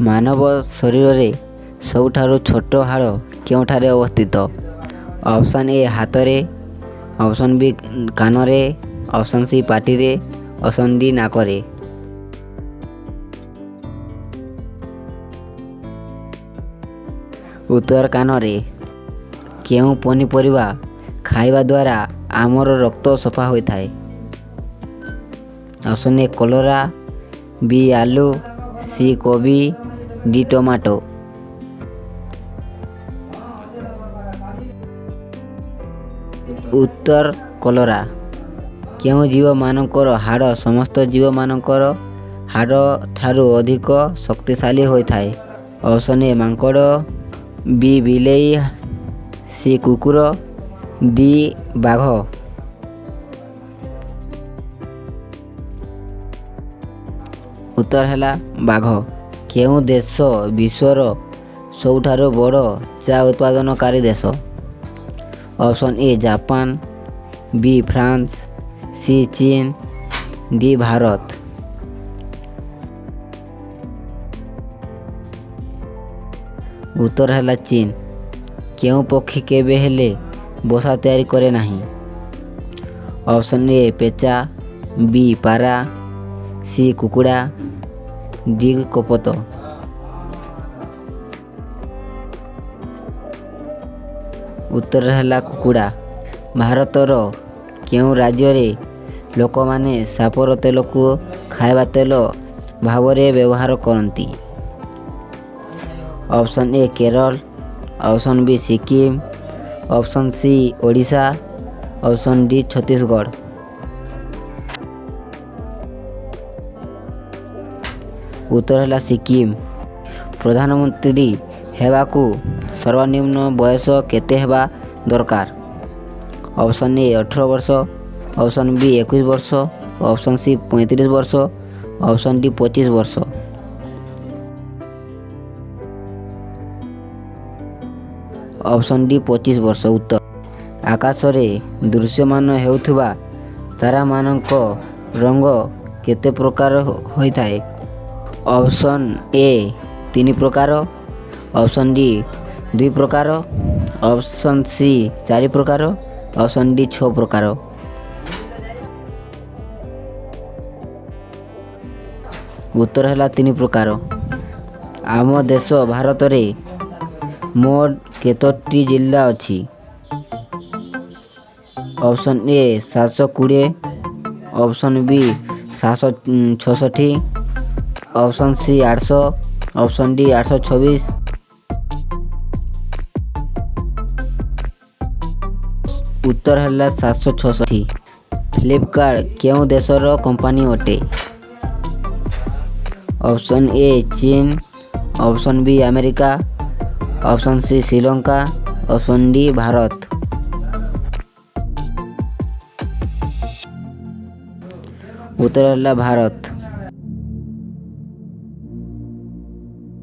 ମାନବ ଶରୀରରେ ସବୁଠାରୁ ଛୋଟ ହାଡ଼ କେଉଁଠାରେ ଅବସ୍ଥିତ? ଅପସନ୍ ଏ ହାତରେ, ଅପସନ୍ ବି କାନରେ, ଅପସନ୍ ସି ପାଟିରେ, ଅପସନ୍ ଡି ନାକରେ। ଉତ୍ତର କାନରେ। କେଉଁ ପନିପରିବା ଖାଇବା ଦ୍ୱାରା ଆମର ରକ୍ତ ସଫା ହୋଇଥାଏ? ଅପସନ୍ ଏ କଲରା, ବି ଆଲୁ, ସି କୋବି, ଡି ଟମାଟୋ। ଉତ୍ତର କଲରା। କେଉଁ ଜୀବମାନଙ୍କର ହାଡ଼ ସମସ୍ତ ଜୀବମାନଙ୍କର ହାଡ଼ ଠାରୁ ଅଧିକ ଶକ୍ତିଶାଳୀ ହୋଇଥାଏ? ଅପସନ୍ ଏ ମାଙ୍କଡ଼, ବି ବିଲେଇ, ସି କୁକୁର, ଡି ବାଘ। ଉତ୍ତର ହେଲା ବାଘ। କେଉଁ ଦେଶ ବିଶ୍ୱର ସବୁଠାରୁ ବଡ଼ ଚା ଉତ୍ପାଦନକାରୀ ଦେଶ? Option A Japan, B France, C ଚୀନ, ଡି ଭାରତ। ଉତ୍ତର ହେଲା ଚୀନ। କେଉଁ ପକ୍ଷୀ କେବେ ହେଲେ ବସା ତିଆରି କରେ ନାହିଁ? ଅପସନ୍ ଏ ପେଚା, ବି ପାରା, ସି କୁକୁଡ଼ା, ଡି କପୋତ। ଉତ୍ତର ହେଲା କୁକୁଡ଼ା। ଭାରତର କେଉଁ ରାଜ୍ୟରେ ଲୋକମାନେ ସାପର ତେଲକୁ ଖାଇବା ତେଲ ଭାବରେ ବ୍ୟବହାର କରନ୍ତି? Option A Kerala, option B Sikkim, option C Odisha, option D Chhattisgarh. ଉତ୍ତର ହେଲା ସିକିମ୍। ପ୍ରଧାନମନ୍ତ୍ରୀ ହେବାକୁ ସର୍ବନିମ୍ନ ବୟସ କେତେ ହେବା ଦରକାର? ଅପସନ୍ ଏ 18 ବର୍ଷ, ଅପସନ୍ ବି 21 ବର୍ଷ, ଅପସନ୍ ସି 35 ବର୍ଷ, ଅପସନ୍ ଡି 25 ବର୍ଷ। ଅପସନ୍ ଡି 25 ବର୍ଷ ଉତ୍ତର। ଆକାଶରେ ଦୃଶ୍ୟମାନ ହେଉଥିବା ତାରାମାନଙ୍କ ରଙ୍ଗ କେତେ ପ୍ରକାର ହୋଇଥାଏ? ଅପସନ୍ ଏ ତିନି ପ୍ରକାର, ଅପସନ୍ ବି ଦୁଇ ପ୍ରକାର, ଅପସନ୍ ସି ଚାରି ପ୍ରକାର, ଅପସନ୍ ଡି ଛଅ ପ୍ରକାର। ଉତ୍ତର ହେଲା ତିନି ପ୍ରକାର। ଆମ ଦେଶ ଭାରତରେ ମୋଟ କେତୋଟି ଜିଲ୍ଲା ଅଛି? Option A 720, option B 766, option C 800, option D 826। ଉତ୍ତର ହେଲା 766। ଫ୍ଲିପକାର୍ଟ କେଉଁ ଦେଶର କମ୍ପାନୀ ଅଟେ? ଅପସନ୍ ଏ ଚୀନ, option B America, option C Sri Lanka, option D Bharat. ଉତ୍ତର ହେଲା ଭାରତ।